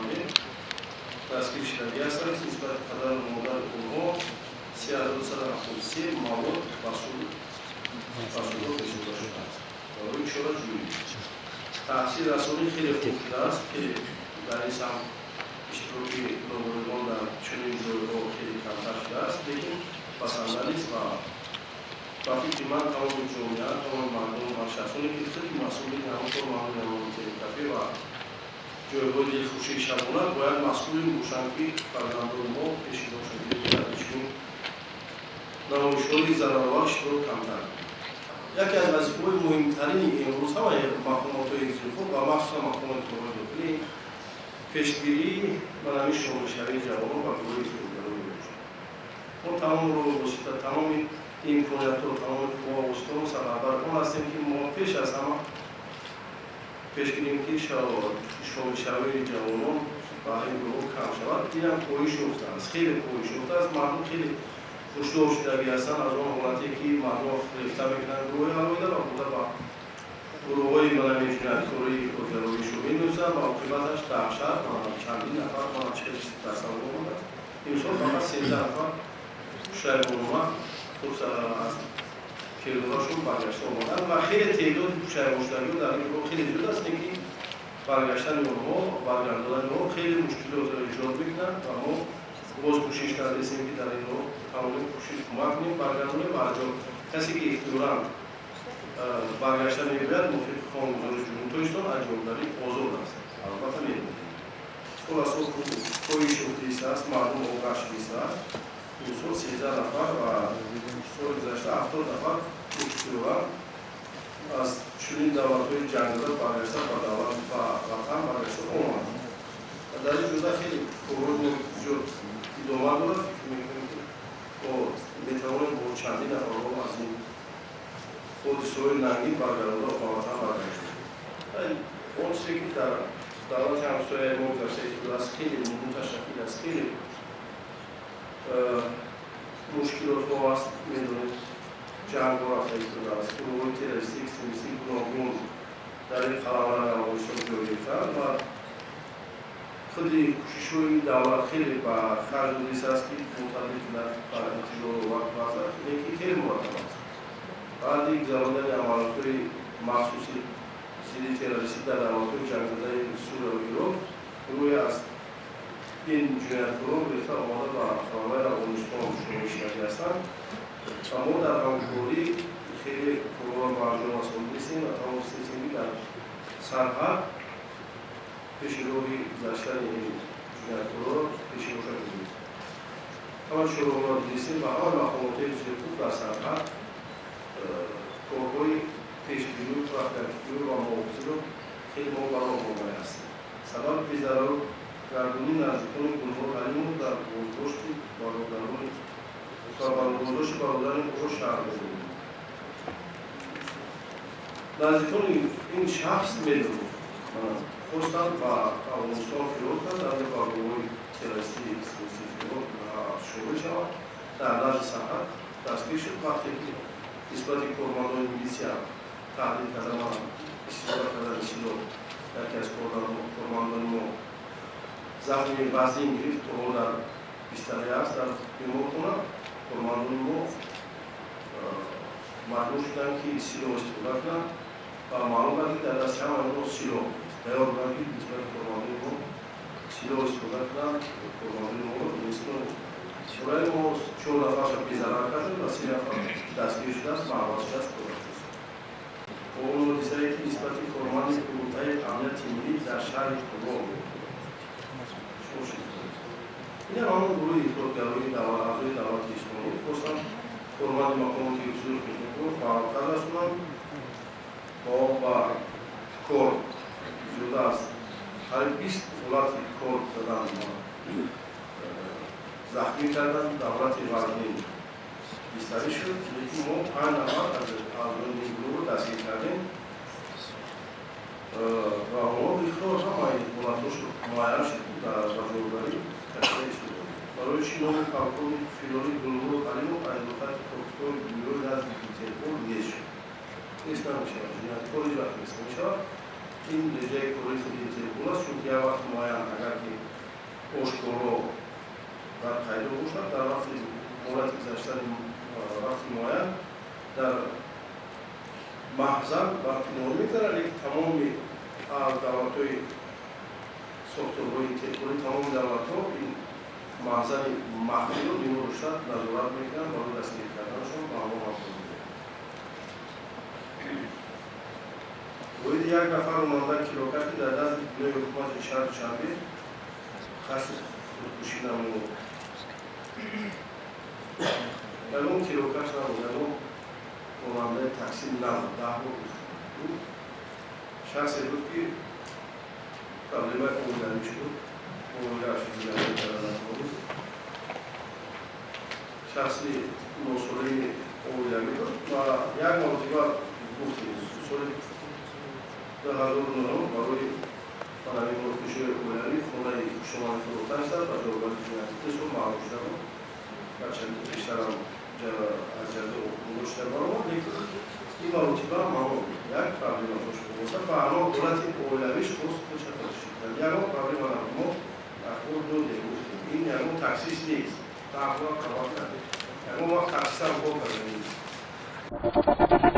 Душанбе дастгир шудагӣ ҳастанд. Нисбати падару модари онҳо 3173 мавод ба судҳо фиристода шудааст барои чораҷӯӣ. Таъсиррасонӣ хеле хуб шудааст, хеле дар ин самт иштироки ноболиғон дар чунин ҷойҳо хеле камтар шудааст, лекин басанда нест. Ва ба фикри ман, тамоми ҷомеа, тамоми мардум ва шахсоне, ки хеле масъулини ҳамон кормандони ҳамон телекафе ва ҷойҳои дилхушии шабона, бояд масъулин бошанд, ки фарзандони мо пеши роҳ дар чунин намоишҳои зараровар иштирок камтар. Яке аз вазифаҳои муҳимтарини имрӯз ҳамаи мақомотҳои ҳифзи ва махсусан мақомоти корҳои дохилӣ пешгирӣ ба ҳамин шомилшавии ҷавонон ба гурӯҳи ифротгароӣ мебошад. Мо тамоми роҳу восита, тамоми имкониятҳо, тамоми қувва воситаҳо сафарбар он ҳастем, ки мо пеш аз ҳама пешгирем, ки шомилшавии ҷавонон ба ин гурӯҳ кам шавад. Инам коҳиш ёфтааст, хеле коҳиш ёфтааст. Мардум хеле ҳушдор шудагӣ ҳастанд аз он ҳолате, ки мардум фирефта мекунанд гурӯҳи алоҳида ва бурда ба гурӯҳҳои манами ҷинояткории ифротгароӣ шомил мешаванд ва оқибаташ даҳшат. Чандин нафар мана чӣ дар савол омадааст, имсол фақат 13 нафар пушаймонона аз кирдорашон баргашта омаданд ва хеле теъдоди пушаймоншудагиҳо дар ин гурӯҳ хеле зиёд аст, ки баргаштани онҳо, баргардонани онҳо хеле мушкилотро эҷод мекунад. Ва мо боз кӯшиш кардаистем, ки дар ин роҳ тавонем кӯшиш кӯмак кунем, баргардонем. Ва аз ҷо касе, ки ихтиёран баргашта мегӯяд, мувофиқи қонунгузории Ҷумҳурии Тоҷикистон аз ҷавобгарӣ озод аст. Албатта, медонем, сол аз сол коҳиш ёфтааст, мардум огаҳ шудааст. Имсол 13 нафар ва соли гузашта 70 нафар ихтиёран аз чунин давлатҳои ҷангзада баргашта ба давлат, ба ватан баргашта омаданд. Ва дар ин ҷода хеле корҳои мо зиёд идома дорад. Фикр мекунем, ки мо метавонем бо чандин нафарҳо аз ин ҳодисаҳои нангин баргардонда ба ватан баргаштем. Он чизе, ки дар давлати ҳамсояи мо гузашта истодааст, хеле муташаккил аст, хеле мушкилотҳо аст. Медонед, ҷангҳо рафта истодааст, гурӯҳҳои террористӣ, экстремистӣ гуногун дар ин қаламрави Афғонистон ҷой гирифтаанд ва худи кӯшишҳои давлат хеле ба харҷ додистааст, ки мутадил кунад ба интишору вазъ, лекин хеле мураттаб аст. Баъди гузарондани амалиётҳои махсуси зидди террористӣ дар давлатҳои ҷангзадаи Сурия ва Ироқ, гурӯҳе аз ин ҷинояткорон гирифта омада ба қаламрави Афғонистон шомил шудагӣ ҳастанд ва мо дар ҳамкорӣ хеле корҳоро ба анҷом расондистем ва тавонистем, ки дар сарҳад пеши роҳи гузаштани ин ҷинояткорро пеши роҳша гирифтем. Ҳама чораҳоро дидистем ва ҳама мақомотҳои ҳифзи дар сарҳад корҳои пешгирию профилактикию ва муҳофизиро хеле мо ба роҳ монда ҳастем. Сабаби безарару гардонии наздикони Гулнор Алимов дар боздошти бародарони ва боздошти бародари ӯро шарҳ медодем. Наздикони ин шахс медонед, хостанд ба Афғонистон фирор карданд, ба гурӯҳҳои террористӣ, экстремистӣ фирор шомил шаванд. Дар назди сарҳад дастгир шуд. Вақте ки нисбати кормандони милисия таҳдид карда, истифода кардани силоҳ, яке аз кормандони мо захми вазнин гирифт, то ҳол дар бистарӣ аст дар беморхона. Кормандони мо маҷбур шуданд, ки силоҳ истифода кунанд ва маълум кард, ки дар дасти ҳамаи онҳо силоҳ тайёр буданд, ки нисбати кормандони мо силоҳ истифода кунанд. Кормандони моро барои мо чор нафарша безарар кардем ва се нафар дастгир шудааст, маҳбас шудааст. Он ҳодисае, ки нисбати корманди Кумитаи амнияти миллӣ дар шаҳри Кӯлоб ин ҳамон гурӯҳи ифротгароии аъзои Давлати Исломӣ хостанд корманди мақомоти ҳифзи ҳуқуқро фаъолтар расонанд ва ба кор зиёда аз қариб 20 ҳолати кор задан, захмӣ кардан, давлати вазнин бистарӣ шуд, лекин мо панҷ нафар аз аъзои ин гурӯҳро дастгир кардем ва онҳо ихтиёр ҳамаи ҳолатҳош муайян шуд, дар ҷавобгарӣ кашида истода. Барои чӣ номи полковник фирори Гулмурод Алимов аз рӯйхати кофтукови бюрои назди Интерпол нест шуд? Нест намешавад, ҷинояткор ҳеҷ вақт нест намешавад. Ин реҷаи кори худи Интерпол аст, чунки як вақт муайян агар ки Пайдо бошад, дар вақти ҳолати гузаштани вақти муайян дар маҳзан барқи нор мегзарад, лекин тамоми аз давлатҳои сохторҳои Интерполи, тамоми давлатҳо ин маҳзани махфиро нигоҳ дошта, назорат мекунанд, барои дастгирӣ карданашон ба ҳамо ҳамкорӣ. Оиди як нафар ронанда, кирокаш, ки дар назди бинои ҳукумати шаҳри Душанбе қасди худкушӣ намуд. Ягон кирокаш набуд, ягон ронандаи такси набуд, 10 бор гуфт. Шахсе буд, ки проблемаи оилавӣ шуд, оилааш зиндагӣ карда натавонист. Шахси носолими оилавӣ буд ва як маротиба гуфтем, соли 2009 барои ҳамин муркушиҳои оилавӣ хонаи хушомади худро тарк зад ва ҷавобгари ҷиноятӣ 2 сол маҳрум шуда буд. Гарчанде пештарам аз ҷазо гузошта баромад, лекин ин маротиба ҳамон як проблема дошт бошад ва ҳамон ҳолати оилавиш хост худша худкушӣ кунад. Ягон проблема набуд. Мо ахбор додем, гуфтем, ин ягон таксист нест, 10 бор қабат кардем, ягон вақт таксистам кор карда нест.